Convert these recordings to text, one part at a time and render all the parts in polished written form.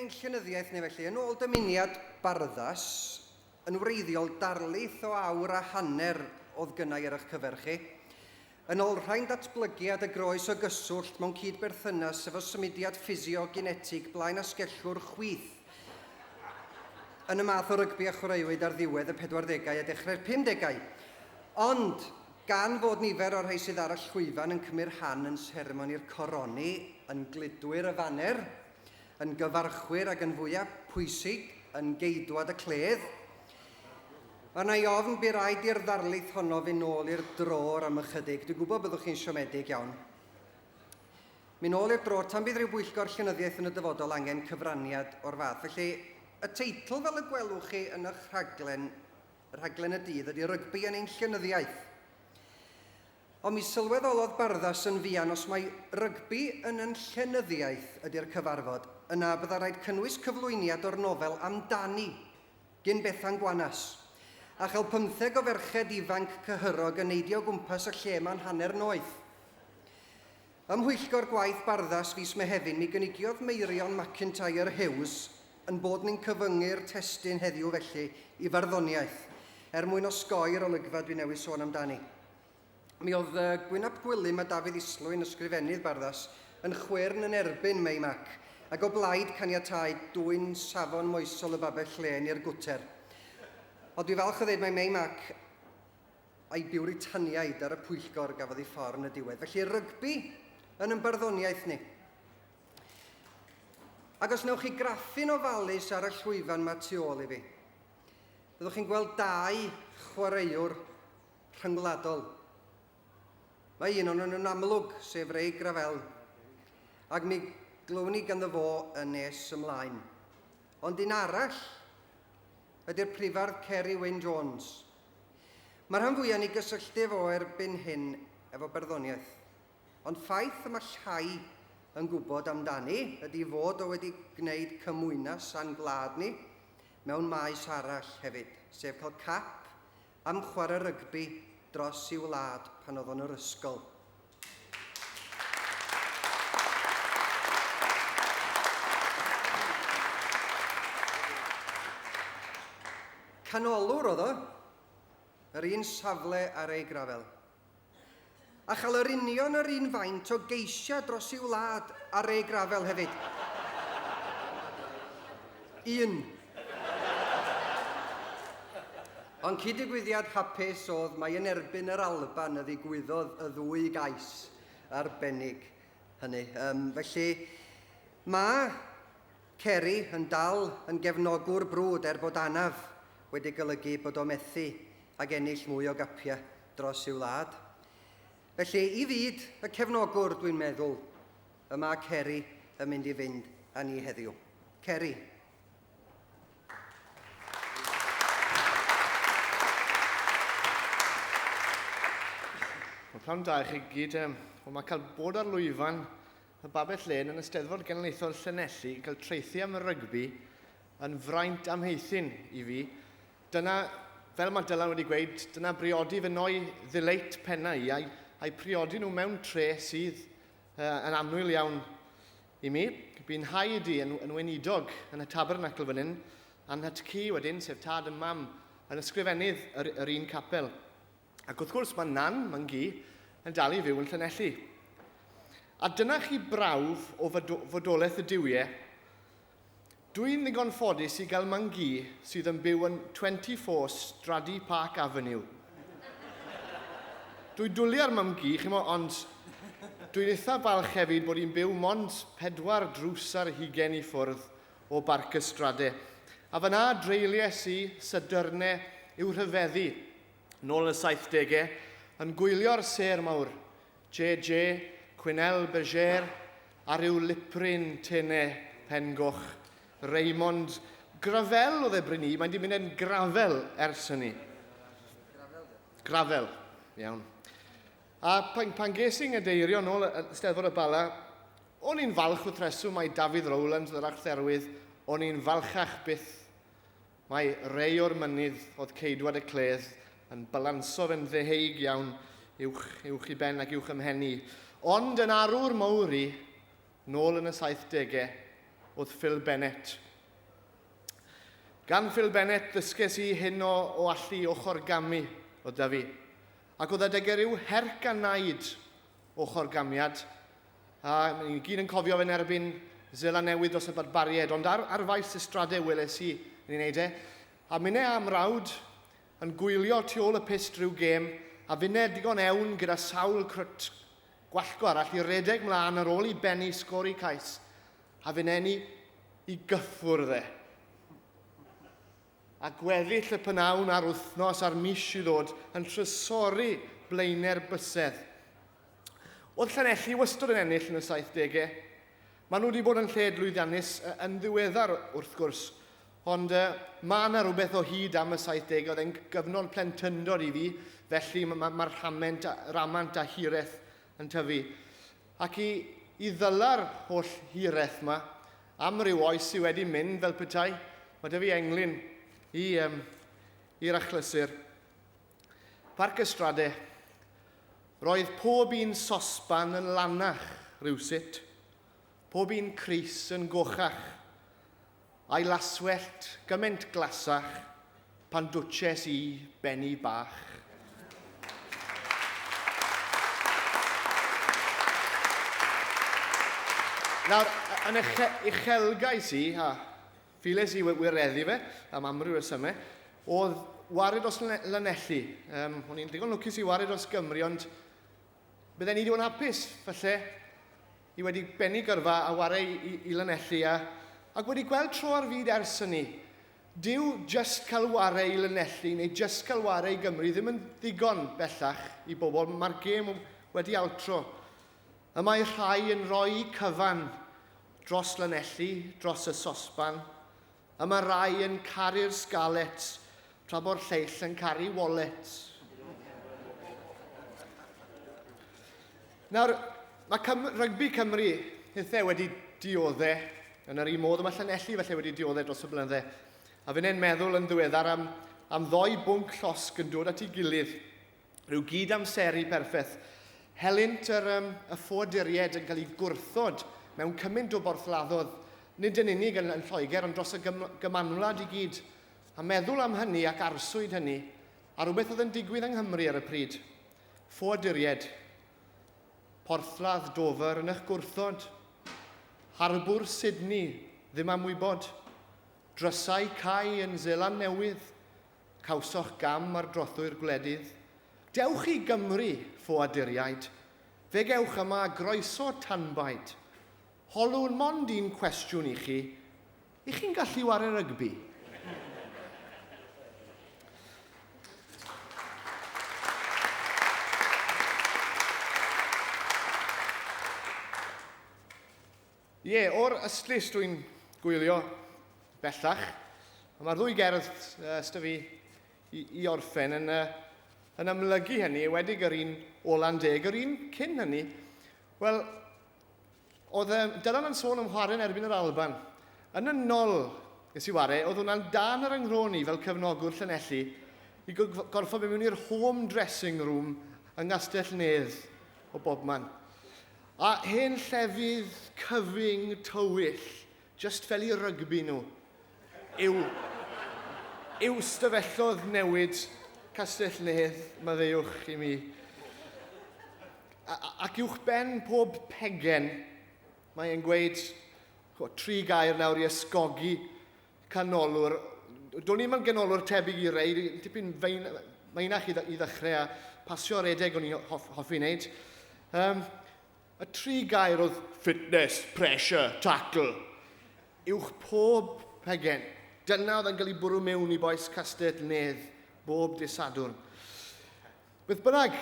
ein llenyddiaeth neu felly, yn ôl dymuniad Barddas, yn wreiddiol darlith o awr a hanner oedd gynnau ar eich cyfer chi, yn olrhain datblygiad y groes o gyswllt mewn cyd-berthynas efo symudiad ffisiogenetig blaen asgellwr chwith yn y math o rygbi a chwaraewyd ar ddiwedd y pedwardegau a dechrau'r pumdegau. Ond, gan fod nifer o'r rhai sydd ar y llwyfan yn cymryd rhan yn seremoni'r coroni, yn gludwyr y faner, yn gyfarchwyr ac yn fwyaf pwysig, yn geidwad y cledd, Mae arna i ofn bu raid i'r ddarlith honno fynd nôl i'r drôr am ychydig. Dwi'n gwybod byddwch chi'n siomedig iawn. Mynd nôl i'r drôr tan bydd rhyw bwyllgor llenyddiaeth yn y dyfodol angen cyfraniad o'r fath. Felly, y teitl fel y gwelwch chi yn eich rhaglen, rhaglen y dydd, ydy Rygbi yn ein llenyddiaeth. Ond mi sylweddolodd Barddas yn fuan os mai rygbi yn yn llenyddiaeth ydy'r cyfarfod, yna bydda raid cynnwys cyflwyniad o'r nofel Amdani, gin Bethan Gwanas, a chael pymtheg o ferched ifanc cyhyrog yn neidio o gwmpas y lle 'ma'n hanner noeth. Ym mhwyllgor gwaith Barddas fis Mehefin mi gynigiodd Meirion McIntyre Hughes yn bod ni'n cyfyngu'r testun heddiw felly i farddoniaeth, er mwyn osgoi'r olygfa dwi newydd sôn amdani. Mi oedd Gwyn ap Gwilym a Dafydd Islwyn, ysgrifennydd Barddas, yn chwyrn yn erbyn Mei Mac, ac o blaid caniatáu dwyn safon moesol y babell lên i'r gwter. Ond dwi falch o ddeud mai Mei Mac a'i Biwritaniaid ar y pwyllgor gafodd ei ffordd yn y diwedd. Felly rygbi yn yn barddoniaeth ni. Ac os wnewch chi graffu'n ofalus ar y llwyfan 'ma tu ôl i fi, byddwch chi'n gweld dau chwaraewr rhyngwladol. Mae un ohonyn nhw'n amlwg, sef Ray Gravell, ac mi glywn ni ganddo fo yn nes ymlaen. Ond un arall ydy'r prifardd Ceri Wyn Jones. Mae rhan fwyaf ni gysylltu fo erbyn hyn efo barddoniaeth. Ond ffaith y mae llai yn gwybod amdani ydy fod o wedi gwneud cymwynas â'n gwlad ni mewn maes arall hefyd, sef cael cap am chwarae rygbi dros i'w wlad pan oedd o'n yr ysgol. Canolwr oedd o, yr un safle ar ei grafel. A chael yr union yr un faint o geisiau dros i'w wlad ar ei grafel hefyd. Un. Ond cyd-ddigwyddiad hapus oedd mai yn erbyn yr Alban y ddigwyddodd y ddwy gais arbennig hynny. Um, felly, mae Ceri yn dal yn gefnogwr brwd er bod anaf wedi golygu bod o methu ag ennill mwy o gapiau dros i'w wlad. Felly, i fyd y cefnogwr, dwi'n meddwl, y mae Ceri yn mynd i fynd â ni heddiw. Ceri. Wel, pnawn da i chi gyd. Wel, mae cael bod ar lwyfan y Babell Lên yn Eisteddfod Genedlaethol Llanelli yn cael traethu am y rygbi yn fraint amheuthun i fi. Dyna, fel mae Dylan wedi gweud, dyna briodi fy noi ddileit penna i, a'i, a'i priodi nhw mewn tre sydd uh, yn annwyl iawn i mi. Bu'n nhaid i yn, yn weinidog yn y tabernacl fan hyn, a'n nhatcu wedyn, sef tad y mam, yn ysgrifennydd yr, yr un capel. Ac wrth gwrs mae Nan, Mangu, yn dal i fyw yn Llanelli. A dyna chi brawf o fodolaeth y duwiau Dwi'n ddigon ffodus i gael mam-gu sydd yn byw yn 24 Stradi Park Avenue. Dwi'n dwlu ar mam-gu, chimo, ond dwi'n eitha falch hefyd bod hi'n byw mond pedwar drws ar hugen i ffwrdd o Barc y Strade. A fan'na dreulies i Sadyrne i'w rhyfeddu, nôl yn y saithdege, yn gwylio'r sêr mawr, JJ, Quenelle Bergère, a rhyw lipryn tene pen goch. Raymond Gravel oedd e bryn i, mae'n di mynd yn grafel ers hynny. Grafel, iawn. A pan, pan ges i'n gadeirio nôl yn Steddfod y Bala, o'n i'n falch wrth reswm mai Dafydd Rowlands oedd yr archdderwydd, o'n i'n falchach byth Mae rei o'r mynydd oedd ceidwad y cledd yn balanso fe'n ddeheuig iawn uwch, uwch i ben ac uwch ym mhen i. Ond yn arwr mawr i, nôl yn y saithdege, oedd Phil Bennett. Gan Phil Bennett ddysges i hyn o, o allu ochr gamu oedd da fi. Ac oedd adegau rhyw herc a naid ochr gamiad. A ni'n gyd yn cofio fe'n erbyn Zela Newydd dros y barbariaid, ond ar, ar faes y strade weles i yn ei wneud e. A minne am rawd yn gwylio tu ôl y pyst rhyw gêm, a finne digon ewn gyda sawl crwt gwallgo arall i redeg mlaen ar ôl i Benny sgori cais, a finne ni i gyffwrdd e. A gweddill y p'nawn a'r wythnos a'r mis i ddod yn trysori blaenau'r bysedd. Oedd Llanelli wastod yn ennill yn y 70au. Maen nhw wedi bod yn lled lwyddiannus yn ddiweddar, wrth gwrs, ond uh, mae yna rhywbeth o hyd am y 70au, oedd e'n gyfnod plentyndod i fi, felly mae'r ma, ma rhamant, ramant a hiraeth yn tyfu. Ac i, i ddyla'r holl hiraeth yma, am ryw oes sydd wedi mynd fel petai, mae dy fi englyn i, um, i'r achlysur. Parc y Strade. Roedd pob un sosban yn lanach rywsut, pob un crys yn gochach, a'i laswellt gymaint glasach pan dwtches i Benny bach. Nawr, yn uchelgais i, a ffiles i wireddu fe, am amryw resymau, oedd ware dros Lanelli. Um, o'n i'n digon lwcus i ware dros Gymru, ond bydden ni wedi bod yn hapus, falle, i wedi bennu gyrfa a ware i, i, i Lanelli, a, ac wedi gweld tro ar fyd ers hynny. Dyw jyst cael ware i Lanelli neu jyst cael ware i Gymru ddim yn ddigon bellach i bobl. Mae'r gêm wedi altro. Y mae rhai yn rhoi cyfan dros Lanelli, dros y sosban. Y mae rai yn caru'r Scarlets tra bo'r lleill yn caru wallets. Nawr, mae Cym rygbi Cymru hithau wedi diodde yn yr un modd y mae Llanelli felly wedi diodde dros y blynydde. A fi'n meddwl yn ddiweddar am, am ddoi bwnc llosg yn dod at ei gilydd. Rhyw gyd-amseru perffaith. Helynt yr, um, y ffoaduriaid yn cael eu gwrthod mewn cymaint o borthladdodd, nid yn unig yn, yn Lloegr, ond dros y gym, gymanwlad i gyd. A meddwl am hynny ac arswyd hynny, a rhywbeth oedd yn digwydd yng Nghymru ar y pryd. Ffoaduriaid. Porthladd Dover yn eich gwrthod. Harbwr Sydney ddim am wybod. Drysau cau yn Seland Newydd. Cawsoch gam ar drothwy'r gwledydd. Dewch i Gymru, ffoaduriaid. Fe gewch yma groeso tanbaid. Holwn mond un cwestiwn i chi. I chi'n gallu ware rygbi? Ie, o'r ystlys dwi'n gwylio bellach. Mae'r ddwy gerdd uh, sda fi i, i orffen yn, uh, yn amlygu hynny, ewedig yr un ola'n deg, yr un cyn hynny. Wel, oedd um, Dylan yn sôn am chwarae yn erbyn yr Alban. Yn y nol nes i ware, oedd hwnna'n dan yr ynghrôn i fel cefnogwr Llanelli i gorfod mynd mewn i'r home dressing room yng Nghastell Nedd o bobman. A hen llefydd cyfyng tywyll, jyst fel i rygbi nhw, yw, yw stafellodd newid Castell Nedd, maddeuwch i mi. A, ac uwch ben pob pegen, mae e'n gweud chwa, tri gair nawr i ysgogi canolwr. Do'n i'm yn ganolwr tebyg i rei, tipyn fein, meinach i, i ddechrau a pasio redeg o'n i'n hoff, hoffi wneud. Um, y tri gair oedd fitness, pressure, tackle. Uwch pob pegen. Dyna oedd yn cael ei bwrw mewn i boes Castell Nedd bob dydd Sadwrn. Beth bynnag,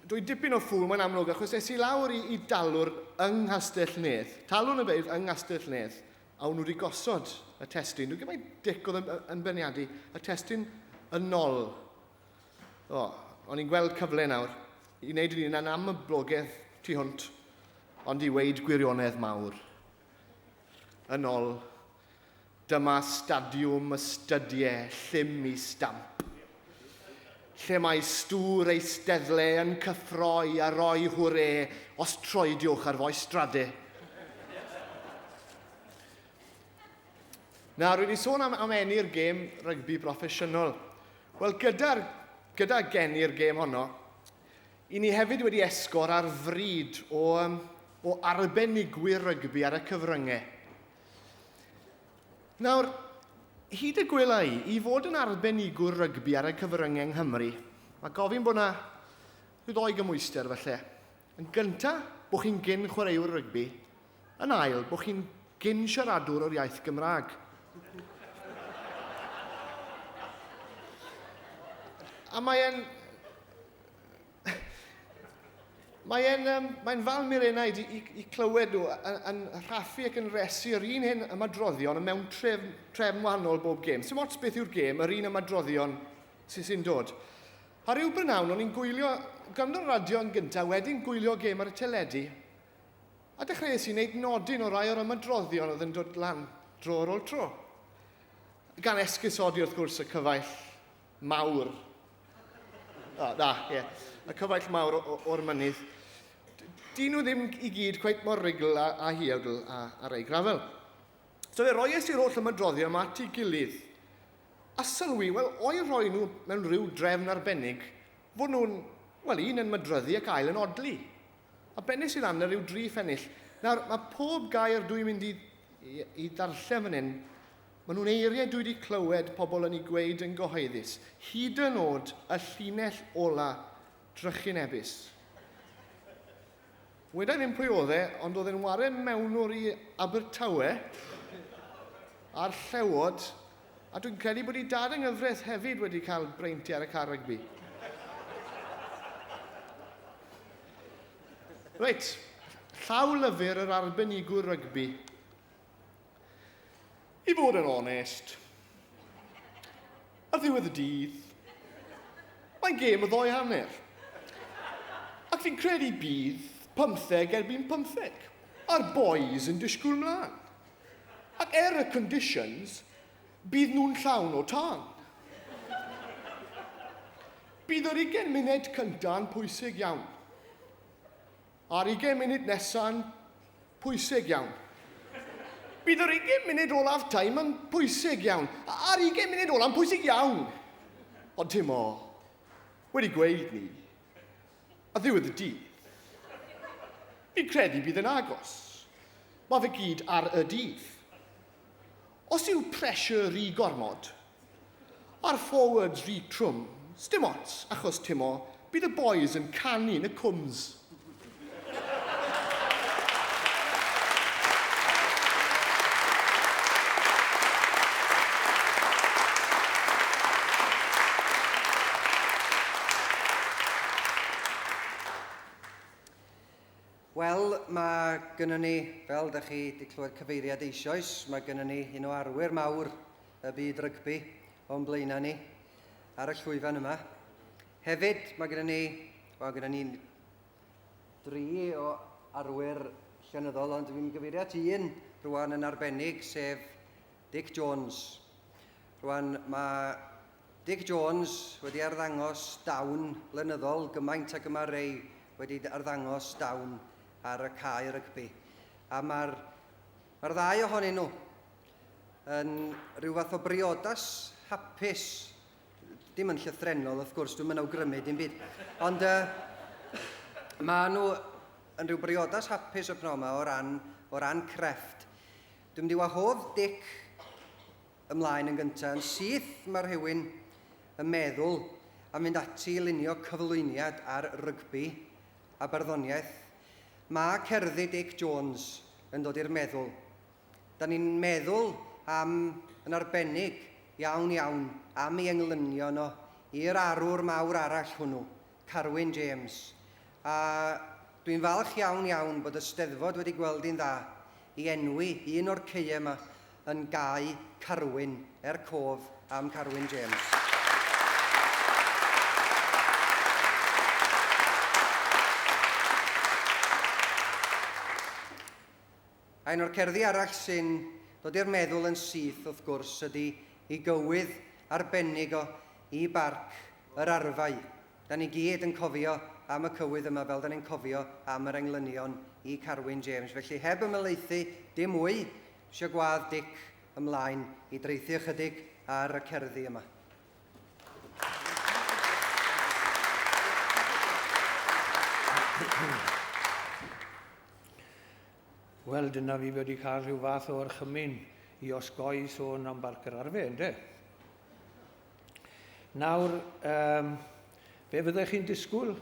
dwi dipyn o ffŵl, mae'n amlwg, achos es i lawr i, i dalwr yng Nghastell Nedd. Talwrn y beirdd yng Nghastell Nedd. A o'n nhw wedi gosod y testun. Dwi'n gwybod mai Dic oedd yn, yn beirniadu y testun yn ôl. O, o'n i'n gweld cyfle nawr i wneud yn hunan am y blogedd tu hwnt, ond i weid gwirionedd mawr. Yn ôl, dyma stadiwm y stydiau llym i stamp. Lle mae stŵr eisteddle yn cyffroi a roi hwrê os troediwch ar foes strade. Na, rwy wedi sôn am, am eni'r gêm rygbi broffesiynol. Wel, gyda'r, gyda geni'r gêm honno, i ni hefyd wedi esgor ar fryd o, um, o arbenigwyr rygbi ar y cyfryngau. Nawr, hyd y gwela i, i fod yn arbenigwr rygbi ar y cyfryngau yng Nghymru, mae gofyn bod yna rhyw ddoi gymwyster falle. Yn gynta, bod chi'n gyn chwaraewr rygbi. Yn ail, bod chi'n gyn siaradwr o'r iaith Gymraeg. A mae'n... Mae e'n um, mae falm i'r enaid i, i, i clywed nhw yn, yn rhaffu ac yn resu yr un hyn ymadroddion yn mewn trefn, trefn wahanol bob gêm. Sim ots beth yw'r gêm, yr un ymadroddion sy'n sy dod. A ryw brynawn o'n i'n gwylio, gwrando'r radio yn gyntaf, wedyn gwylio gêm ar y teledu, a dechreuais i wneud nodyn o rai o'r ymadroddion oedd yn dod lan dro ar ôl tro. Gan esgusodi wrth gwrs y cyfaill mawr. O, na, ie. Yeah. Y cyfaill mawr o'r mynydd. Dyn nhw ddim i gyd cweit mor rigl a, a hiogl a, a Ray Gravel. So fe roies i'r holl ymadroddion yma at ei gilydd. A sylwi, wel, o'i rhoi nhw mewn rhyw drefn arbennig, fod nhw'n, wel, un yn mydryddu ac ail yn odli. A bennes i lan ar ryw dri phennill. Nawr, mae pob gair dwi'n mynd i, i, i ddarllen fan hyn Maen nhw'n eiriau dwi wedi clywed pobl yn eu gweud yn gyhoeddus, hyd yn oed y llinell ola drychinebus. Weda i ddim pwy oedd e, ond oedd e'n ware mewnwr i Abertawe a'r Llewod, a dwi'n credu bod ei dad yng nghyfraith hefyd wedi cael breintiau ar y car rygbi. Reit, llaw lyfr yr arbenigwr rygbi. I fod yn onest, ar ddiwedd y dydd, mae'n gêm o ddoi hanner. Ac fi'n credu bydd pymtheg erbyn pymtheg, a'r boys yn disgwyl mlaen. Ac er y conditions, bydd nhw'n llawn o tân. Bydd yr ugain munud cynta'n pwysig iawn. A'r ugain munud nesa'n pwysig iawn. Bydd yr ugain munud olaf time yn pwysig iawn. A'r ugain munud ola'n pwysig iawn. Ond timo, wedi gweud ni, a ddiwedd y dydd, fi'n credu bydd yn agos. Mae fe gyd ar y dydd. Os yw pressure rhy gormod, a'r forwards rhy trwm, sdim ots, achos timo, bydd y boys yn canu yn y cwms. Wel, mae gynnon ni, fel da chi wedi clywed cyfeiriad eisoes, mae gynnon ni un o arwyr mawr y byd rygbi o'n blaenau ni ar y llwyfan yma. Hefyd, mae gynnon ni, wel, gynnon ni dri o arwyr llenyddol, ond dwi'n gyfeirio at un rwan yn arbennig, sef Dic Jones. Rwan, mae Dic Jones wedi arddangos dawn lenyddol gymaint ag y mae Ray wedi arddangos dawn ar y cae rygbi. A mae'r mae'r ddau ohonyn nhw yn rhyw fath o briodas hapus. Dim yn llythrennol, wrth gwrs, dwi'm yn awgrymu dim byd. Ond uh, maen nhw yn rhyw briodas hapus y pnawn yma o ran, o ran crefft. Dwi'n mynd i wahodd Dic ymlaen yn gyntaf. Yn syth mae rhywun yn meddwl am fynd ati i lunio cyflwyniad ar rygbi a barddoniaeth. Mae cerddi Dic Jones yn dod i'r meddwl. Da ni'n meddwl am, yn arbennig iawn iawn, am ei englynion o i'r arwr mawr arall hwnnw, Carwyn James. A dwi'n falch iawn iawn bod y Steddfod wedi gweld hi'n dda i enwi un o'r caeau yma yn Gae Carwyn er cof am Carwyn James. A un o'r cerddi arall sy'n dod i'r meddwl yn syth, wrth gwrs, ydy i gywydd arbennig o i Barc yr Arfau. Da ni gyd yn cofio am y cywydd yma fel da ni'n cofio am yr englynion i Carwyn James. Felly heb ymhelaethu dim mwy, dwi eisiau gwadd Dic ymlaen i draethu ychydig ar y cerddi yma. Wel, dyna fi wedi cael rhyw fath o orchymyn i osgoi sôn am Barc yr Arfe, ynde? Nawr, um, fe fyddech chi'n disgwyl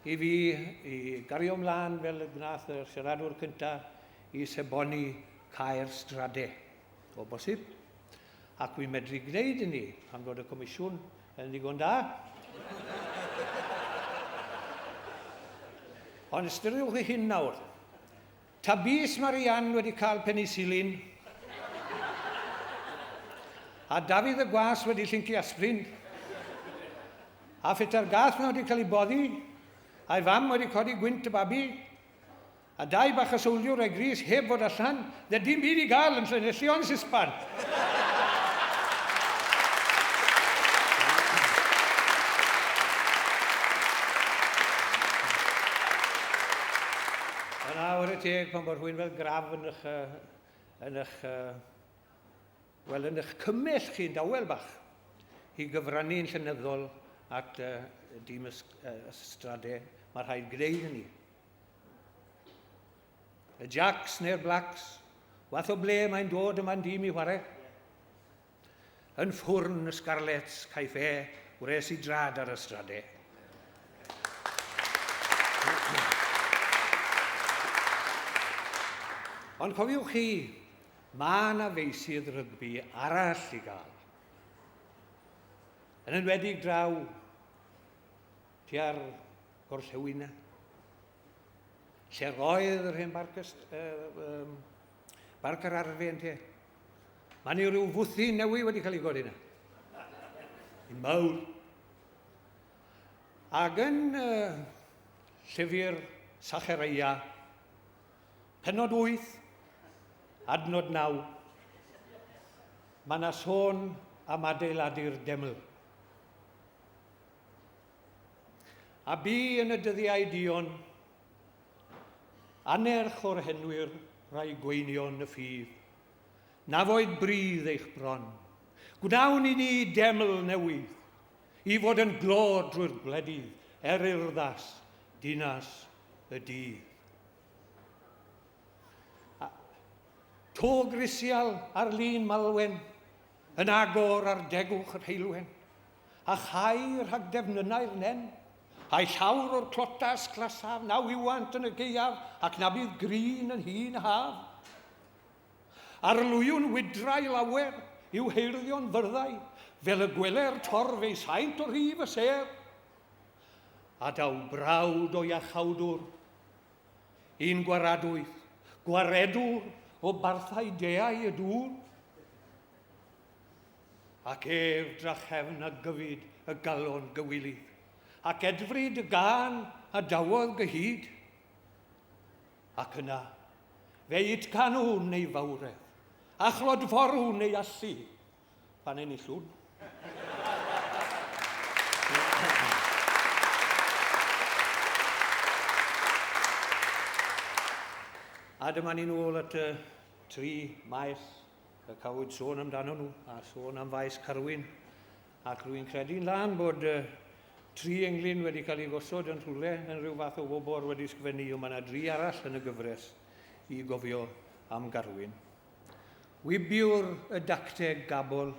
i fi i gario ymlaen fel y gwnaeth y siaradwr cyntaf i seboni caer Strade, o bosib. Ac wi'n medru gwneud hynny pan fod y Comisiwn yn ddigon da. Ond ystyriwch chi hyn nawr. Ta bys Marianne wedi cael penicillin, a Dafydd y gwas wedi llyncu aspirin, a pheta'r gath na wedi cael ei boddi, a'i fam wedi codi gwynt y babi, A dau bach o sowldiwr a'i grys heb fod allan, 'da dim byd i gael yn Llanelli ond sispan. Ond na, ware teg, pan bod rhywun fel Graf yn eich, yn eich, wel, yn eich cymell chi'n dawel bach i gyfrannu'n llenyddol at uh, dîm y, uh, Strade, mae rhaid gwneud hynny. Y Jacks neu'r Blacks, wath o ble mae'n dod yma'n dîm i whare. Yn ffwrn y Scarlets, caiff e wres i drad ar y strade. Ond cofiwch chi, mae yna feysydd rygbi arall i gael. Yn enwedig draw tua'r gorllewin 'na. Lle roedd yr hen barc, uh, um, barc yr arfe ynte. Mae ni rhyw fwthyn newydd wedi cael ei godi yna. Un mawr. Ac yn uh, llyfr Sachereia, penod 8, adnod 9, mae yna sôn am adeiladu'r deml. A bu yn y dyddiau duon, anerch o'r henwyr rai gweinion y ffydd, na foed brudd eich bron. Gwnawn i ni deml newydd, i fod yn glod drwy'r gwledydd, er urddas dinas y dydd. A to grisial ar lun malwen, yn agor ar degwch yr heulwen. A chau rhag defnynnau'r nen, A'i llawr o'r clotas glasaf na wiwant yn y gaeaf ac na bydd grin yn hun y haf. Arlwywn wydrau lawer i'w heirddio'n fyrddau, fel y gweler torf ei saint o rif y sêr. A daw brawd o iachawdwr i'n gwaradwydd, gwaredwr o barthau deau y dŵr. Ac ef drachefn a gyfyd y galon gywilydd, ac edfryd y gân a dawodd gyhyd. Ac yna, fe utganwn ei fawredd, a chlodforwn ei allu, pan enillwn. A dyma ni'n ôl at y tri maes y cafwyd sôn amdano nhw, a sôn am faes Carwyn, ac rwy'n credu'n lân bod uh, tri englyn wedi cael ei gosod yn rhywle yn rhyw fath o wobr wedi sgfennu, ond mae yna dri arall yn y gyfres i gofio am Garwyn. Wibiwr y dacteg gabol,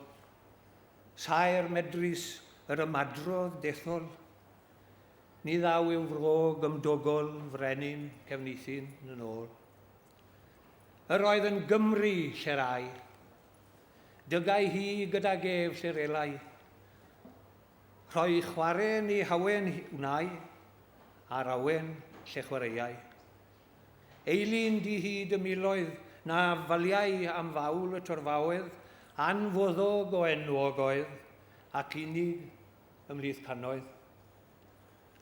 saer medrus yr ymadrodd dethol, ni ddaw i'w fro gymdogol frenin cefneithin yn ôl. Yr oedd yn Gymru lle'r âi. Dygai hi gydag ef lle'r elai. Rhoi chware ni hawen wnai, a'r awen lle chwaraeai. Eilun di hyd y miloedd na faliai am fawl y torfaoedd, anfoddog o enwog oedd, ac unig ymhlith cannoedd.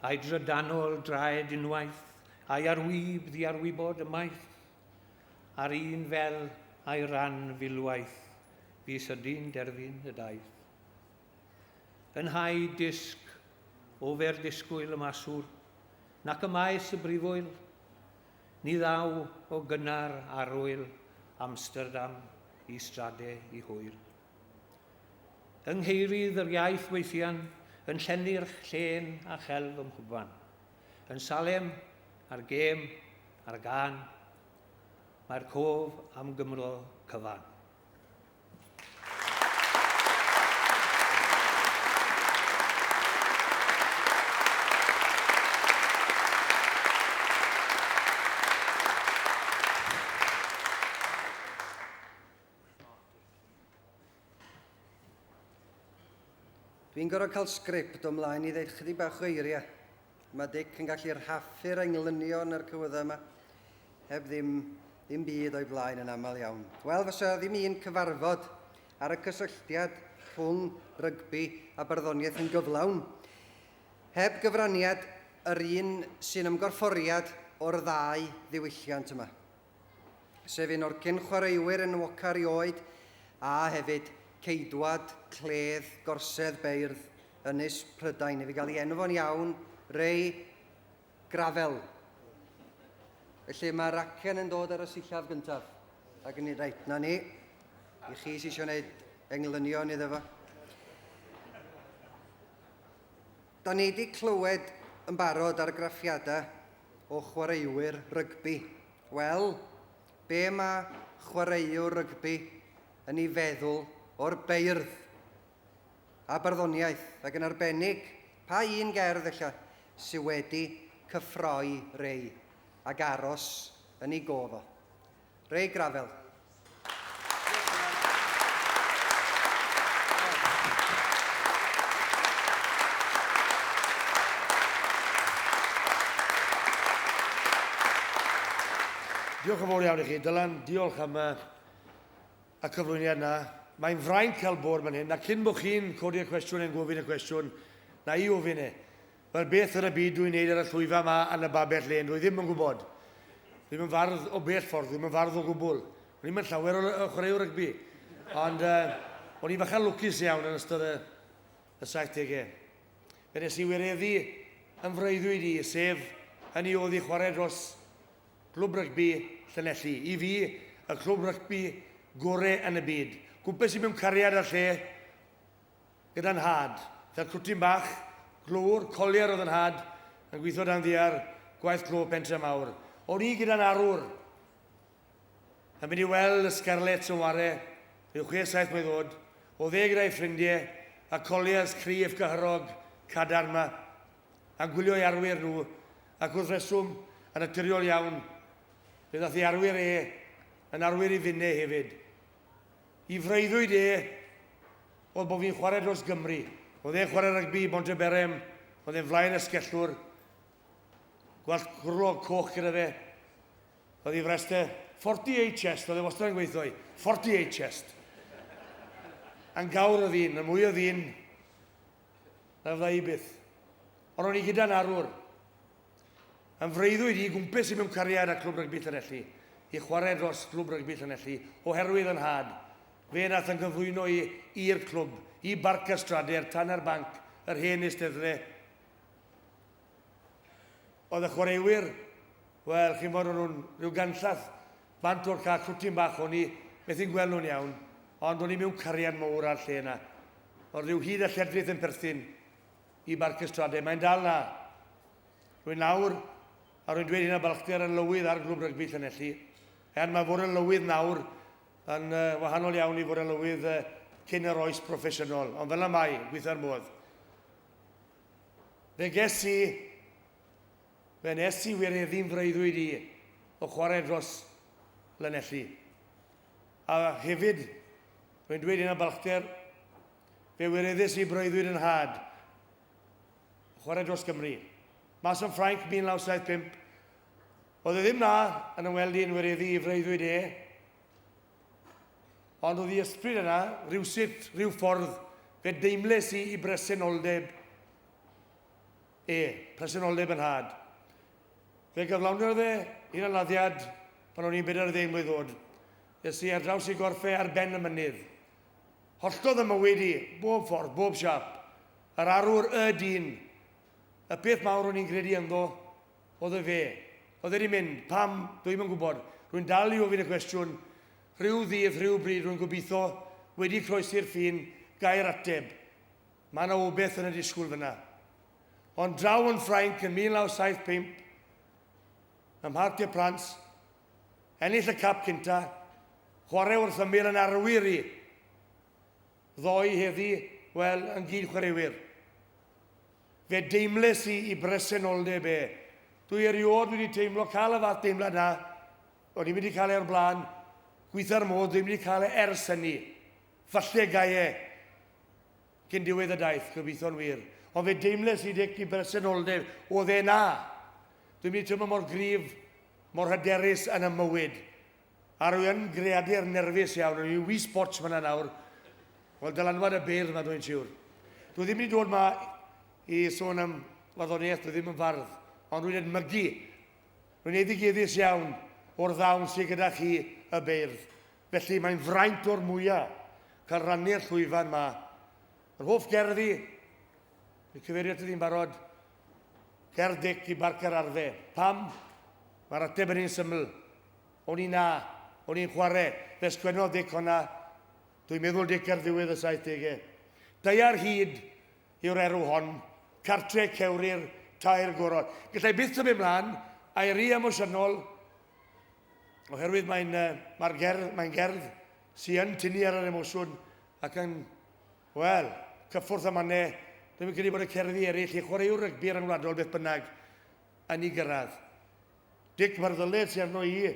A'i drydanol draed unwaith, a'i arwyb ddiarwybod ymaith, a'r un fel a'i ran filwaith, fu sydyn derfyn y daith. Yn hau disg o fer disgwyl y maswr, nac y maes y brifwyl, ni ddaw o gynnar arwyl Amsterdam i strade i hwyr. Yng Ngheirydd yr iaith weithian, yn llenni'r llên a chelf ym mhobman. Yn Salem, a'r gêm, a'r gân, mae'r cof am Gymro cyfan. Dwi'n gorfod cael sgript o mlaen i ddeud chydig bach o eiriau. Mae Dic yn gallu rhaffu'r englynion a'r cywyddau yma heb ddim, ddim byd o'i flaen yn aml iawn. Wel, fysa ddim un cyfarfod ar y cysylltiad rhwng rygbi a barddoniaeth yn gyflawn heb gyfraniad yr un sy'n ymgorfforiad o'r ddau ddiwylliant yma. sef un o'r cyn-chwaraewyr enwoca erioed a hefyd ceidwad cledd gorsedd beirdd Ynys Prydain. I fi gael ei enw fo'n iawn, Ray Gravell. Felly mae'r acen yn dod ar y sillaf gyntaf. Ac yn reit, na ni. I chi sy'n eisiau gwneud englynion iddo fo. Da ni wedi clywed yn barod argraffiadau o chwaraewyr rygbi. Wel, be mae chwaraewr rygbi yn ei feddwl o'r beirdd a barddoniaeth, ac yn arbennig, pa un gerdd ella sy wedi cyffroi Ray ac aros yn ei gof o? Ray Gravell. Diolch yn fawr iawn i chi, Dylan. Diolch am y, y cyflwyniad na. Mae'n fraint cael bod fan hyn, a cyn bod chi'n codi'r cwestiwn neu'n gofyn y cwestiwn, na i ofyn e. Wel, beth yn y byd dwi'n neud ar y llwyfan 'ma yn y babell lên? Dwi ddim yn gwybod. Ddim yn fardd o bell ffordd, ddim yn fardd o gwbl. O'n i'm yn llawer o chwaraewr rygbi. Ond uh, o'n i'n fachan lwcus iawn yn ystod y, y 70au. Fe nes i wireddu yn freuddwyd i, sef hynny oedd i chwarae dros Clwb Rygbi Llanelli. I fi, y clwb rygbi gore yn y byd. Gwmpes i mewn cariad â'r lle, Gyda nhad, fel crwtyn bach, glöwr, collier oedd 'y nhad, yn gweithio dan ddiar, gwaith clo Pentre Mawr. O'n i gyda'n arwr, yn mynd i weld y Scarlets yn ware, rhyw chwe saith mlwydd oed, o'dd e gyda'i ffrindie, y colliers cryf, cyhyrog, cadarn 'ma, a'n gwylio'i arwyr nhw, ac wrth reswm, yn naturiol iawn, fe ddath ei arwyr e yn arwyr i finne hefyd. Y freuddwyd e oedd bod fi'n chwarae dros Gymru. Oedd e'n chwarae rygbi i Bontyberem, oedd e'n flaen asgellwr, gwallt cwrlog coch gyda fe. Oedd ei frest e 48 chest, oedd e wastad yn gweithio i, 48 chest. Yn gawr o ddyn, yn mwy o ddyn na fydda i byth. Ond o'n i gyda'n arwr. Yn freuddwyd i gwmpes i mewn cariad â Clwb Rygbi Llanelli, i chwarae dros Glwb Rygbi Llanelli, oherwydd 'y nhad. Fe nath 'y nghyflwyno i i'r clwb, i Barc y Strade, tan ar banc yr hen eisteddle. Oedd y chwaraewyr, wel, chi'n bod, o'n nhw'n rhyw ganllath bant o'r ca, crwtyn bach o'n i, methu'n gweld nhw'n iawn, ond o'n i mewn cariad mowr â'r lle yna. Oedd rhyw hud a lledrith yn perthyn i Barc y Strade, mae'n dal 'na. Rwy'n nawr, a rwy'n dweud hyn â balchder, yn lywydd ar Glwb Rygbi Llanelli. Er mae fod yn lywydd nawr yn uh, wahanol iawn i fod yn lywydd uh, cyn yr oes proffesiynol, ond fel y mae, gweithio'r modd. Fe ges i, fe nes i wireddu'n freuddwyd i o chwarae dros Lanelli. A hefyd, rwy'n dweud hyn â balchder, fe wireddes i breuddwyd yn nhad, Chwarae dros Gymru. Mas yn Ffrainc 1975. Oedd e ddim na yn ymweld i'n wireddu i freuddwyd e. Ond oedd i ysbryd yna, rhywsut, rhyw ffordd, fe deimles i i bresenoldeb e, presenoldeb yn nhad. Fe gyflawnodd e hunanladdiad pan o'n i'n 40 mlwydd oed. Es i ar draws i gorff e ar ben y mynydd. Holltodd y mywyd i, bob ffordd, bob siâp. Yr arwr, y dyn. Y peth mawr o'n i'n credu ynddo, oedd y fe. Oedd e 'di mynd. Pam? Dw i'm yn gwybod. Rwy'n dal i ofyn y cwestiwn. Rhyw ddydd, rhyw bryd, rwy'n gobeithio, wedi croesi'r ffin, gai'r ateb. Mae yna obeith yn y disgwyl fyna. Ond draw yn Ffrainc yn 1975, ym Mharc des Princes, ennill y cap cynta, chwarae wrth ymyl yn arwyr i ddoe heddi, wel, yn gyd-chwaraewyr. Fe deimles i i bresenoldeb e. Dwi erioed wedi teimlo cael y fath deimlad 'na. O'n i'm wedi cael e o'r blaen. Gweitha'r modd, dwi'm wedi cael e ers hynny. Falle gai e cyn diwedd y daith, gobeithio'n wir. Ond fe deimles i Dic i bresenoldeb, oedd e 'na. Dwi'm wedi teimlo mor gryf, mor hyderus yn 'y mywyd. A rwy yn greadur nerfus iawn, o'n i'n wee spotch fyna nawr. Wel, dylanwad y beirdd 'ma, dwi'n siwr. Dwi ddim wedi dod 'ma i sôn am farddoniaeth, dwi ddim yn fardd, ond rwy'n edmygu, rwy'n eiddigeddus iawn o'r ddawn sydd gyda chi, y beirdd. Felly mae'n fraint o'r mwya cael rhannu'r llwyfan 'ma. Yr hoff gerdd i, dwi'n cyfeirio ati hi'n barod, cerdd Dic i Barc yr Arfe. Pam? Mae'r ateb yn un syml. O'n i 'na. O'n i'n chwarae. Fe sgwennodd Dic honna, dwi'n meddwl Dic ar ddiwedd y saithdegau. Daear hud yw'r erw hon, cartre cewri'r tair gorod. Gallai byth symud mlaen, a'i rhy emosiynol, oherwydd mae'n mae'r gerdd, mae'n gerdd sy yn tynnu ar yr emosiwn ac yn, wel, cyffwrdd â mannau. Dwi'm yn credu bod y cerddi eraill i chwaraewr rygbi ryngwladol beth bynnag yn ei gyrraedd. Dic, mae'r ddyled sy arno i,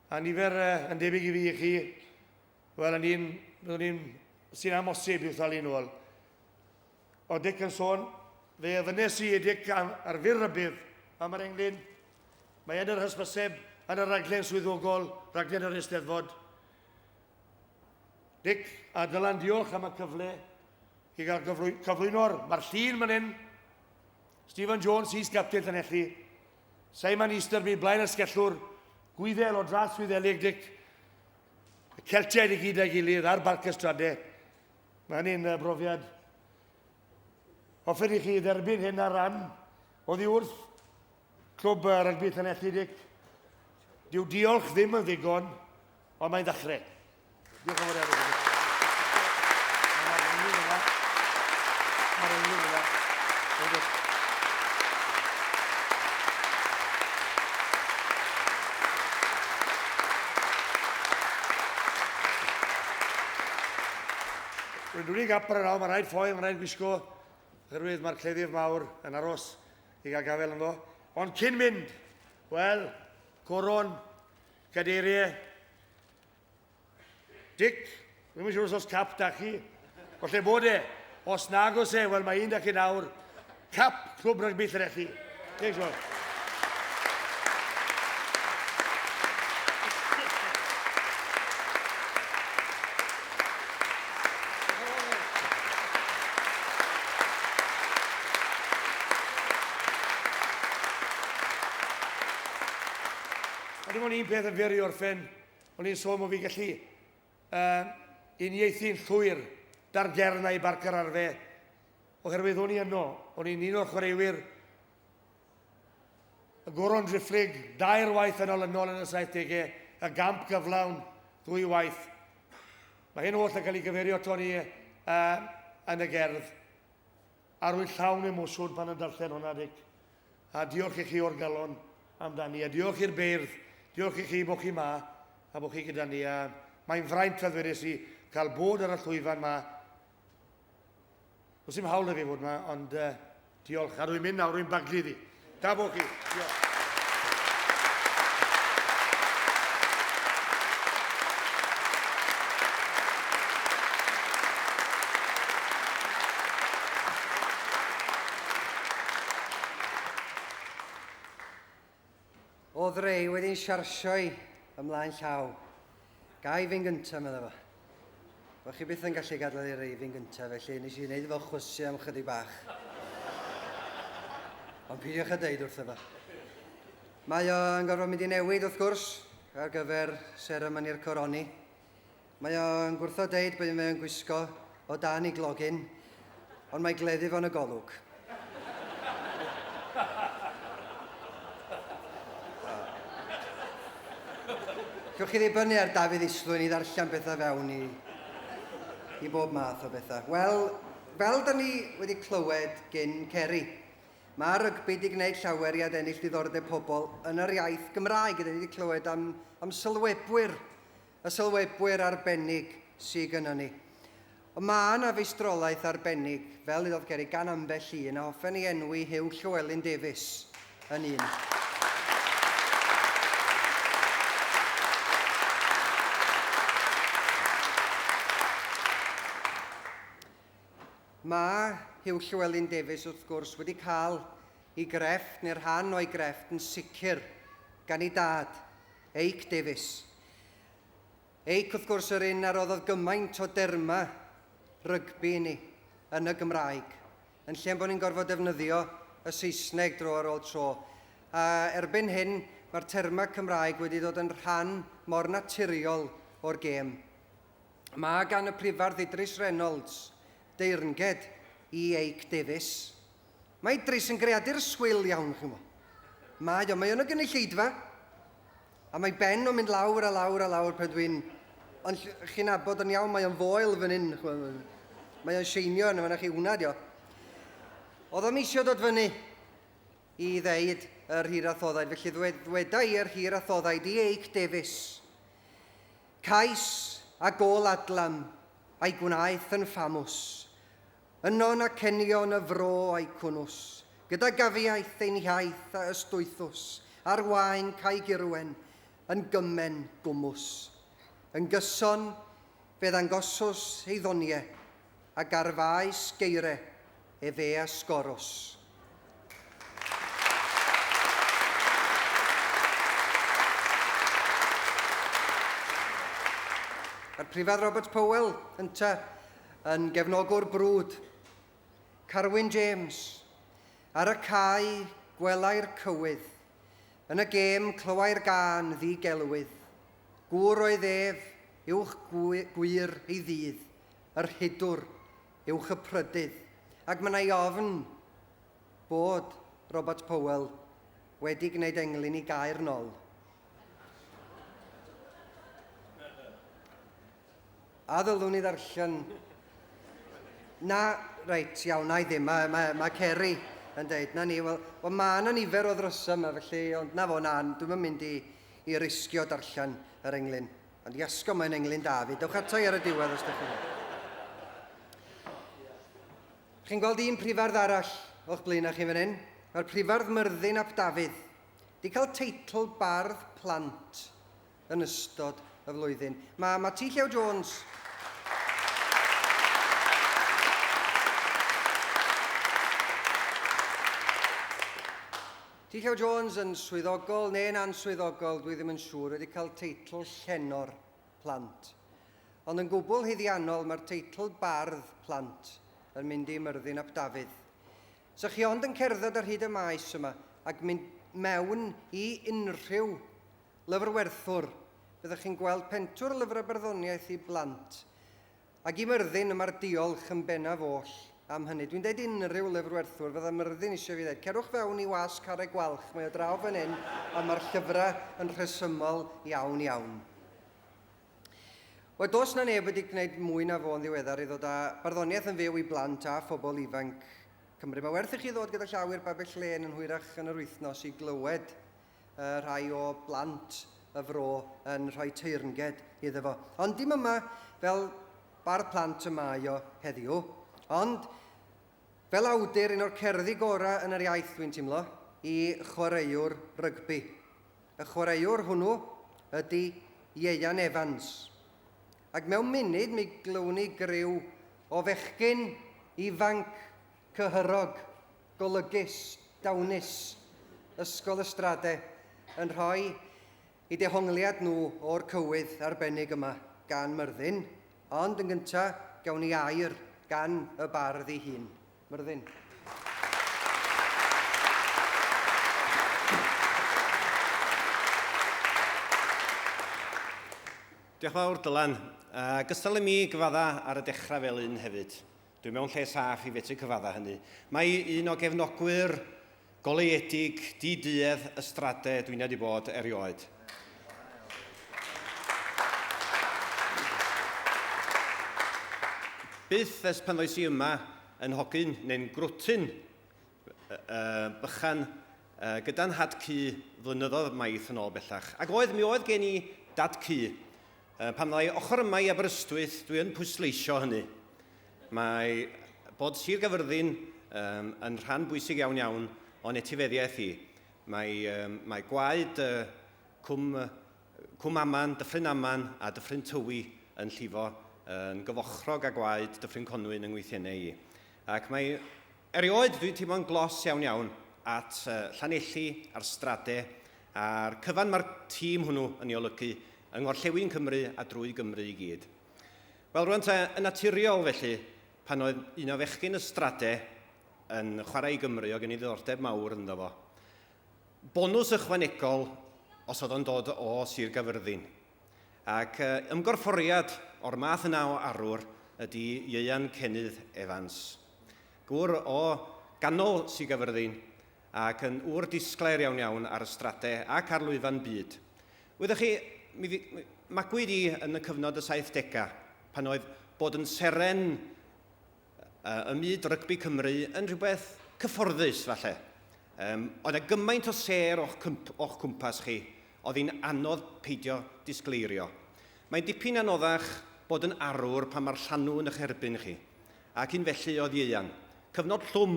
a nifer yn debyg i fi i chi, wel, yn un, byddwn i'n, sy'n amhosib i'w thalu nôl. O Dic yn sôn, fe ofynnes i i Dic ar, ar fyr rybudd am yr englyn. Mae yn yr hysbyseb, yn y rhaglen swyddogol, rhaglen yr Eisteddfod. Dic a Dylan, diolch am y cyfle i gael cyflwyno'r, mae'r llun fan hyn, Stephen Jones, is-gapten Llanelli, Simon Easterby, blaen asgellwr, Gwyddel o dras Wyddelig, Dic, y Celtiaid i gyd a'i gilydd ar Barc y Strade. Mae hynny'n brofiad. Hoffen i chi dderbyn hyn ar ran oddi wrth Clwb Rygbi Llanelli, Dic. Dyw diolch ddim yn ddigon, ond mae'n ddechrau. Diolch yn fawr iawn i chi. Mae'r enw fyna. Mae'r enw fyna. Rwy'n dwlu gap ar y raw, mae rhaid ffoi, mae rhaid gwisgo, oherwydd mae'r cleddyf mawr yn aros i gael gafael ynddo. Ond cyn mynd, wel, coron, cadeiriau, Dic, dwi'm yn siŵr os oes cap da chi. Falle bod e. Os nag oes e, wel mae un da chi nawr. Cap Clwb Rygbi Llanelli. Diolch yn fawr. A dim ond un peth yn fyr i orffen. O'n i'n sôn bod fi'n gallu uh, uniaethu'n llwyr da'r gern a'i barc yr arfe, oherwydd o'n i yno, o'n i'n un o'r chwaraewyr y goron driphlyg, dair waith yn olynol yn y 70au, y gamp gyflawn ddwy waith. Mae hyn oll yn cael ei gyfeirio ato ni uh, yn y gerdd. A rwy'n llawn emosiwn pan yn darllen hwnna, Dic. A diolch i chi o'r galon amdani, a diolch i'r beirdd, diolch i chi bod chi 'ma a bod chi gyda ni, a mae'n fraint, fel dwedes i, cael bod ar y llwyfan 'ma. Does dim hawl 'da fi fod 'ma, ond uh, diolch. A rwy'n mynd nawr, rwy'n baglu iddi. Da bo chi. Diolch. O'dd Ray wedi'n siarsio i ymlaen llaw. Ga i fynd gynta, medda fo. Wel, chi byth yn gallu gadael i Ray fynd gynta, felly nes i wneud efo chwysu am chydig bach. Ond peidiwch â deud wrtho fo. Mae o'n gorfod mynd i newid, wrth gwrs, ar gyfer seremoni'r coroni. Mae o'n gwrthod deud be mae o'n gwisgo o dan ei glogyn, ond mae gleddyf o'n y golwg. Cewch chi ddibynnu ar Dafydd Islwyn i ddarllen pethau fewn i, i bob math o bethau. Wel, fel da ni wedi clywed gyn Ceri, mae rygbi wedi gwneud llawer i adennill diddordeb pobl yn yr iaith Gymraeg. Da ni wedi clywed am, am sylwebwyr y sylwebwyr arbennig sy gynnon ni. Ond mae yna feistrolaeth arbennig, fel iddodd Geri, gan ambell un, a hoffen i enwi Huw Llywelyn Davies yn un. Mae Huw Llywelyn Davies, wrth gwrs, wedi cael ei grefft, neu rhan o'i grefft, yn sicr gan ei dad, Eic Davies. Eic, wrth gwrs, yr un a roddodd gymaint o dermau rygbi i ni yn y Gymraeg, yn lle bod ni'n gorfod defnyddio y Saesneg dro ar ôl tro. A erbyn hyn, mae'r termau Cymraeg wedi dod yn rhan mor naturiol o'r gêm. Mae gan y Prifardd Idris Reynolds deyrnged i Eic Davies. Mae Idris yn greadur swil iawn, chi'n gwybod. Mae o, mae o'n y gynulleidfa, a mae ben o'n mynd lawr a lawr a lawr pan dwi'n... Ond chi'n nabod yn iawn, mae o'n foel fan hyn. Mae o'n seinio yna, fan chi hwnna dio. Oedd o'n eisiau dod fyny i ddeud yr hir a thoddaid, felly ddweda i yr hir a thoddaid i Eic Davies. Cais a gôl adlam a'i gwnaeth yn ffamws, Ynon ac enion y fro a'i cwnws, Gyda gafiaeth ein hiaith a ystwythws, Ar waen Cae Gurwen yn gymen gwmws. Yn gyson fe ddangosws ei ddonie, Ac ar faes geire efe a sgorws. A'r Prifardd Robert Powell, ynta, yn gefnogwr brwd. Carwyn James, ar y cae gwelai'r cywydd, yn y gêm clywai'r gân ddi-gelwydd. Gŵr oedd ef, uwch gwŷr ei ddydd, yr hudwr, uwch y prydydd, ac mynnai ofn bod Robert Powell wedi gwneud englyn i gaer nol. A ddylwn i ddarllen? Na, reit, iawn, na i ddim. Mae, mae, mae Ceri yn deud, na ni, wel, wel mae yna nifer o ddrysau yma, felly, ond na fo, na, dwi'm yn mynd i, i risgio darllen yr englyn. Ond iasgo, mae'n englyn da fi. Dewch ato i ar y diwedd os ydych chi'n. Chi'n gweld un prifardd arall o'ch blaenau chi fan hyn? Mae'r prifardd Myrddin ap Dafydd di cael teitl bardd plant yn ystod y flwyddyn. Mae, mae T. Llew Jones T. Llew Jones yn swyddogol neu'n answyddogol, dwi ddim yn siŵr, wedi cael teitl llenor plant. Ond yn gwbl haeddiannol, mae'r teitl bardd plant yn mynd i Myrddin ap Dafydd. Sa chi ond yn cerdded ar hyd y maes yma ac mynd mewn i unrhyw lyfrwerthwr, byddwch chi'n gweld pentwr lyfrau barddoniaeth i blant. Ac i Myrddin y mae'r diolch yn bennaf oll am hynny. Dwi'n deud unrhyw lyfrwerthwr, fydda Myrddin eisiau fi ddeud, cerwch fewn i wasg Carreg Gwalch, mae o draw fan hyn, a mae'r llyfrau yn rhesymol iawn iawn. Wel, does na neb wedi gwneud mwy na fo yn ddiweddar i ddod â barddoniaeth yn fyw i blant a phobl ifanc Cymru. Mae werth i chi ddod gyda llaw i'r Babell Lên yn hwyrach yn yr wythnos i glywed rhai o blant y fro yn rhoi teyrnged iddo fo. Ond dim yma fel bardd plant y mae o heddiw, ond fel awdur un o'r cerddi gorau yn yr iaith, dwi'n teimlo, i chwaraewr rygbi. Y chwaraewr hwnnw ydy Ieuan Evans. Ac mewn munud mi glywn ni griw o fechgyn ifanc cyhyrog golygus, dawnus Ysgol y Strade yn rhoi eu dehongliad nhw o'r cywydd arbennig yma gan Myrddin, ond yn gynta gawn ni air gan y bardd ei hun. Myrddin. Diolch fawr, Dylan. Uh, gystal i mi gyfadda ar y dechrau fel un hefyd. Dwi mewn lle saff i fetru cyfadda hynny. Mae un o gefnogwyr goleuedig, di-duedd y Strade dwi'n wedi bod erioed. Byth ers pan ddois i yma yn hogyn neu'n grwtyn bychan gyda'n nhad-cu flynyddoedd maith yn ôl bellach. Ac oedd, mi oedd gen i dad-cu. Pan ddai ochr yma i Aberystwyth, dwi yn pwysleisio hynny. Mae bod Sir Gaerfyrddin um, yn rhan bwysig iawn iawn o'n etifeddiaeth i. Mae, um, mae gwaed uh, Cwm, Cwm Aman, Dyffryn Aman a Dyffryn Tywi yn llifo yn gyfochrog â gwaed Dyffryn Conwy yn 'y ngwythiennau i. Ac mae, erioed, dwi'n teimlo'n glos iawn iawn at Llanelli a'r Strade a'r cyfan mae'r tîm hwnnw yn ei olygu yng ngorllewin Cymru a drwy Gymru i gyd. Wel, rwan te, yn naturiol felly, pan oedd un o fechgyn y Strade yn chwarae i Gymru, oedd gen i ddiddordeb mawr ynddo fo. Bonws ychwanegol os oedd o'n dod o Sir Gaerfyrddin. Ac ymgorfforiad o'r math yna o arwr ydy Ieuan Cennydd Evans. Gŵr o ganol Sir Gaerfyrddin ac yn ŵr disglair iawn iawn ar y strade ac ar lwyfan byd. Wyddoch chi, mi, mi magwyd i yn y cyfnod y 70au, pan oedd bod yn seren ym myd rygbi Cymru yn rhywbeth cyfforddus, falle. Um, oedd 'na gymaint o sêr o'ch, o'ch cwmpas chi, oedd hi'n anodd peidio disgleirio. Mae'n dipyn anoddach bod yn arwr pan mae'r llanw yn eich erbyn chi. Ac un felly oedd Ieuan. Cyfnod llwm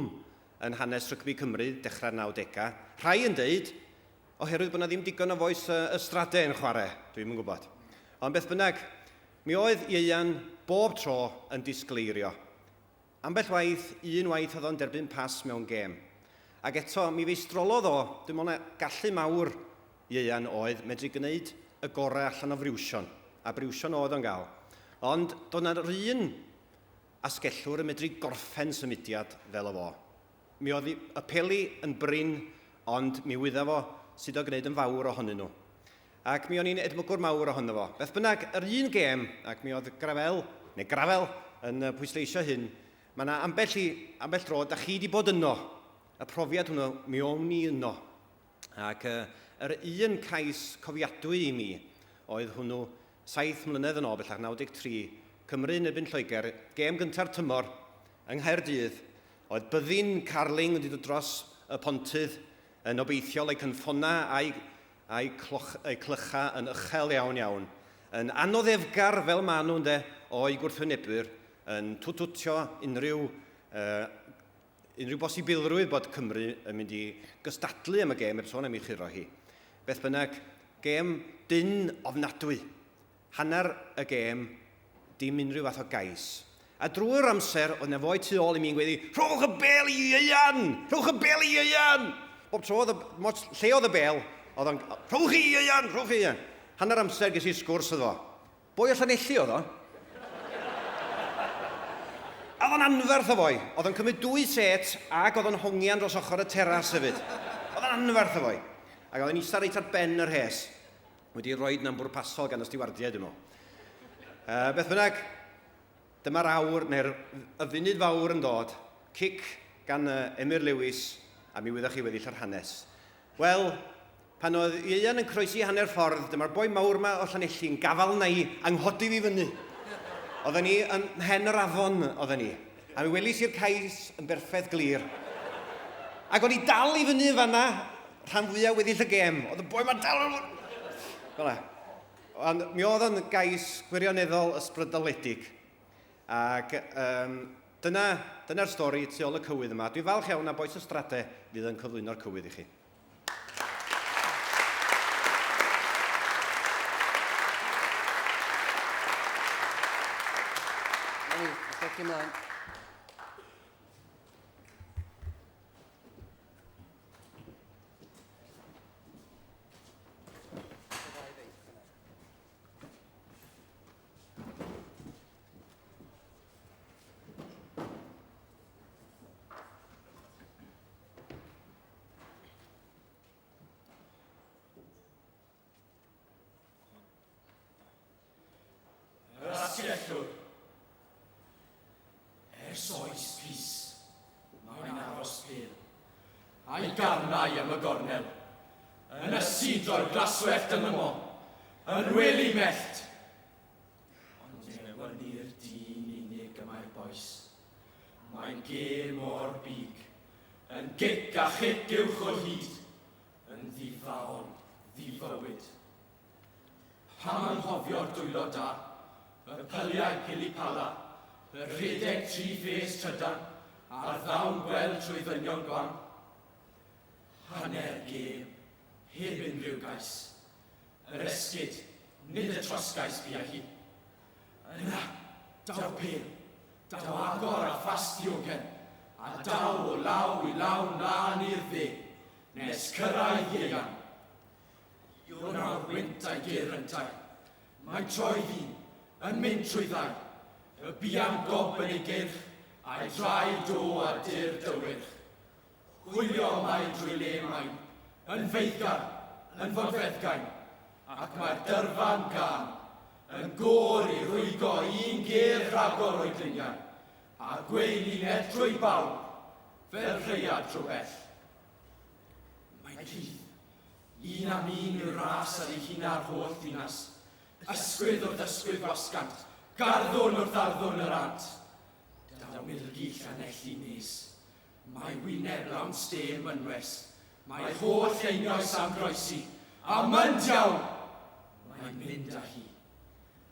yn hanes rygbi Cymru, dechrau'r 90au. Rhai yn deud, oherwydd bod 'na ddim digon o fois y Strade yn chwarae, dwi'm yn gwybod. Ond beth bynnag, Mi oedd Ieuan bob tro yn disgleirio. Ambell waith, un waith oedd o'n derbyn pas mewn gêm. Ac eto, mi feistrolodd o, dwi'n meddwl na gallu mawr Ieuan oedd medru gwneud y gorau allan o friwsion, a briwsion oedd o'n gael. Ond doedd na'r un asgellwr yn medru gorffen symudiad fel o fo. Mi oedd y peli yn brin, ond mi wydda fo sut o gwneud yn fawr ohonyn nhw. Ac mi o'n i'n edmygwr mawr ohono fo. Beth bynnag, yr un gêm, ac mi oedd Gravel, neu Gravel, yn pwysleisio hyn, mae yna ambell i, ambell dro, da chi wedi bod yno. Y profiad hwnnw, mi o'n i yno. Ac uh, yr un cais cofiadwy i mi oedd hwnnw saith mlynedd yn ôl bellach, 93, Cymru yn erbyn Lloegr, gêm gynta'r tymor yng Nghaerdydd, oedd byddin Carling wedi dod dros y pontydd yn obeithiol eu cynffona a'i a'u cloch, eu clychau yn uchel iawn iawn, yn anoddefgar fel maen nhw ynde, o'u gwrthwynebwyr, yn twtwtio unrhyw, uh, unrhyw bosibilrwydd bod Cymru yn mynd i gystadlu am y gêm heb sôn am ei churo hi. Beth bynnag, gêm dynn ofnadwy. Hanner y gêm, dim unrhyw fath o gais. A drwy'r amser, oedd 'na foi tu ôl i mi yn gweiddi, Rhowch y bêl i Ieuan! Rhowch y bêl i Ieuan! Bob tro oedd y, mots, lle oedd y bêl, oedd o'n, Rhowch i Ieuan! Rhowch i Ieuan! Hanner amser ges i sgwrs iddo fo. Boi o Llanelli oedd o. A oedd o'n anferth o foi. Oedd o'n cymryd dwy set ac oedd o'n hongian dros ochr y teras hefyd. Oedd o'n anferth o foi. Ac oedd o'n eistedd reit ar ben y rhes. Wedi rhoi na'n bwrpasol gan y stiwardiaid, dwi'n meddwl. Uh, beth bynnag, dyma'r awr, neu'r y funud fawr yn dod. Cic gan uh, Emyr Lewis, a mi wyddoch chi weddill yr hanes. Wel, pan oedd Ieuan yn croesi hanner ffordd, dyma'r boi mawr ma o Llanelli'n gafael na i, a nghodi fi fyny. Oedden ni yn mhen yr afon, oedden ni. A mi welis i'r cais yn berffaith glir. Ac o'n i dal i fyny yn fanna, rhan fwyaf weddill y gêm. Oedd y boi ma'n dal... Fel 'na. Ond mi oedd o'n gais gwirioneddol ysbrydoledig. Ac um, dyna, dyna'r stori tu ôl y cywydd yma. Dwi'n falch iawn na Bois y Strade fydd yn cyflwyno'r cywydd i chi. Ymlaen. Yr asgellwr. Ers oes pys, mae'n aros pêl. A'i garnau am y gornel. Yn ysu dro'r glaswellt yn ymo. Yn wely mellt. Ond newynu'r dyn unig y mae'r boen. oes. Mae'n gêm o'r big, yn gic a chic uwch o hyd, yn ddifaol, ddifywyd. Pam anghofio'r dwylo da, y pyliau pili-pala, y rhedeg tri-phase trydan, a'r ddawn gweld trwy ddynion gwan? Hanner gêm, heb unrhyw gais. Yr esgid, nid y trosgais bia hi. Yna, daw pêl. Daw agor a phas diogel, a daw o law i law mlân i'r dde, nes cyrraedd Ieuan. Ionawr wynt a'i gur yntau. Mae'n troi ddyn, yn mynd trwy ddau. Y buan gob yn ei gyrch, a'i draed o ar dir dywyrch. Hwylio mae drwy le mae'n, yn feiddgar, yn fodfeddgain, ac mae'r dyrfa'n gân, yn gôr i rwygo un gêr rhagor o'i gliniau, a gweilinell drwy bawb, fel rhaeadr o bell. Mae Keith, un am un yw'r ras ar ei huna'r holl ddinas, ysgwydd wrth ysgwydd wasgant, garddwn wrth arddwn yr ant. Daw milgi Llanelli nes, Mae wyneb lawn stêm mynwes. Mae holl einioes am groesi. A mynd iawn! Mae'n mynd â hi.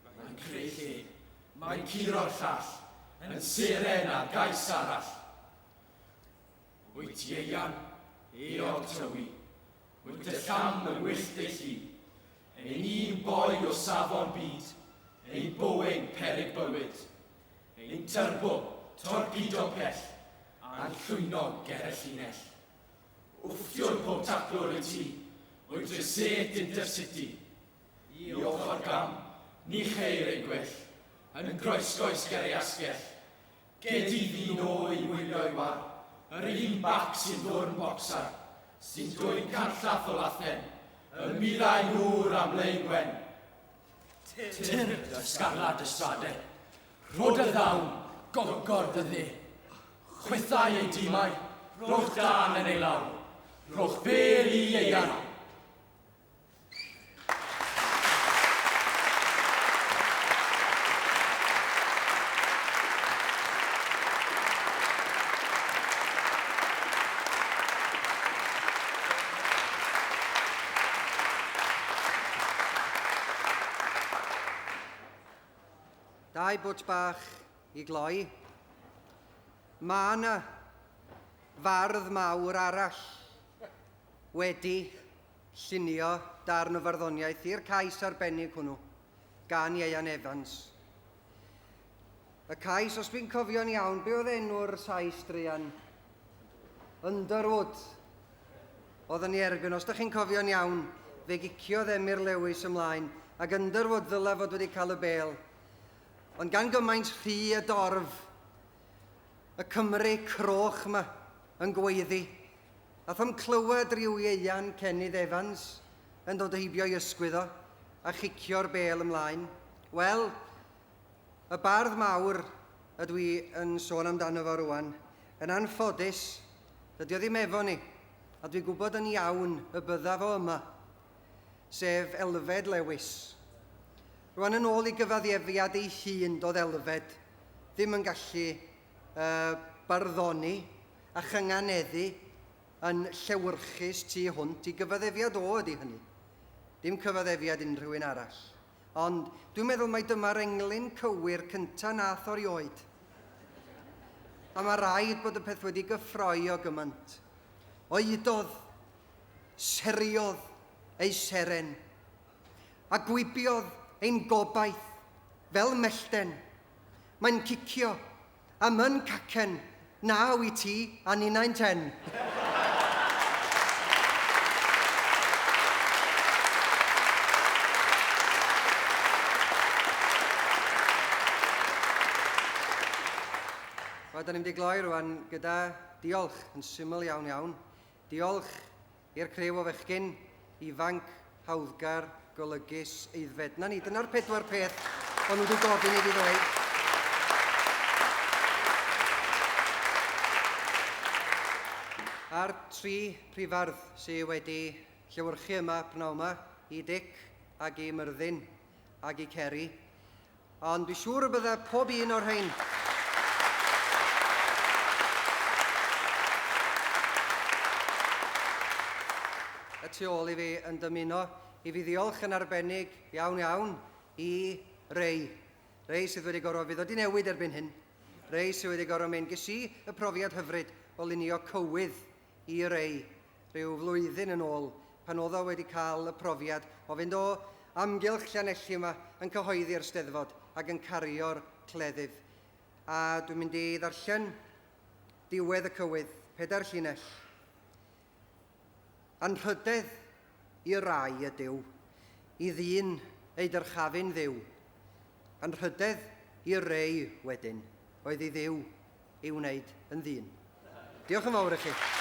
Mae'n creu lle. Mae'n curo'r llall. Yn seren ar gais arall. Wyt Ieuan, eog Tywi. Wyt dy llam yn wyllt ei llun. Ein un boi o safon byd. Ein Boeing peryg bywyd. Ein tyrbo, torpido pell, a'n llwynog ger y llinell. Wfftio'r pob taclwr wyt ti, wyt reset intercity. I ochr gam, ni cheir ei gwell, yn groesgoes ger ei asgell. Gedi ddyn o i wylio'i war, yr un bac sy'n ddwrn bocsar, sy'n dwyn canllath o lathen, y milau nŵr am lein wen. Tyrd, ysgarlad y strade, rho dy ddawn, gogor dy dde. Chwythau ei dimau, rhowch dân yn ei law, rhowch bêl i Ieuan. Dau bwt bach i gloi. Mae yna fardd mawr arall wedi llunio darn o farddoniaeth i'r cais arbennig hwnnw gan Ieuan Evans. Y cais, os dwi'n cofio'n iawn, be oedd enw'r Sais druan? Underwood. Oedd yn ei erbyn. Os da chi'n cofio'n iawn, fe giciodd Emyr Lewis ymlaen, ac Underwood ddyle fod wedi cael y bêl. Ond gan gymaint rhy y dorf, y Cymry croch yma yn gweiddi. Athom clywed rhyw Ieuan Cennydd Evans yn dod heibio i ysgwydd o a chicio'r bêl ymlaen. Wel, Y bardd mawr ydw i yn sôn amdano fo rwan. Yn anffodus, dydy o ddim efo ni, a dwi'n gwybod yn iawn y bydda fo yma, sef Elfed Lewis. Rwan yn ôl i gyfaddefiad ei hun, doedd Elfed ddim yn gallu uh, barddoni a chynganeddu yn llewyrchus tu hwnt i gyfaddefiad o ydy hynny. Dim cyfaddefiad unrhyw un arall. Ond dwi'n meddwl mai dyma'r englyn cywir cynta nath o rioed. A mae rhaid bod y peth wedi gyffroi o gymaint. Oedodd, seriodd ei seren, a gwibiodd ein gobaith fel mellten. Mae'n cicio A myn cacen, naw i ti a ninnau'n ten. Wel, da ni'n mynd i gloi rwan gyda diolch yn syml iawn iawn. Diolch I'r criw o fechgyn ifanc, hawddgar, golygus, aeddfed. 'Na ni, dyna'r pedwar peth o'n nhw wedi gofyn i fi ddweud. A'r tri prifardd sydd wedi llewyrchu yma pnawn yma, i Dic ac i Myrddin ac i Ceri. Ond dwi siŵr y bydda pob un o'r rhain. y tu ôl i fi yn dymuno i fi ddiolch yn arbennig iawn iawn i Ray. Ray sydd wedi gorfod, fydd o 'di newid erbyn hyn. Ray sydd wedi gorfod mynd, ges i y profiad hyfryd o lunio cywydd i Ray rhyw flwyddyn yn ôl pan oedd o wedi cael y profiad o fynd o amgylch Llanelli yma yn cyhoeddi'r Steddfod ac yn cario'r cleddyf. A dwi'n mynd i ddarllen diwedd y cywydd, pedair llinell. Anrhydedd i rai ydyw, i ddyn ei dyrchafu'n dduw. Anrhydedd i rei wedyn oedd i Dduw ei wneud yn ddyn. Diolch yn fawr i chi.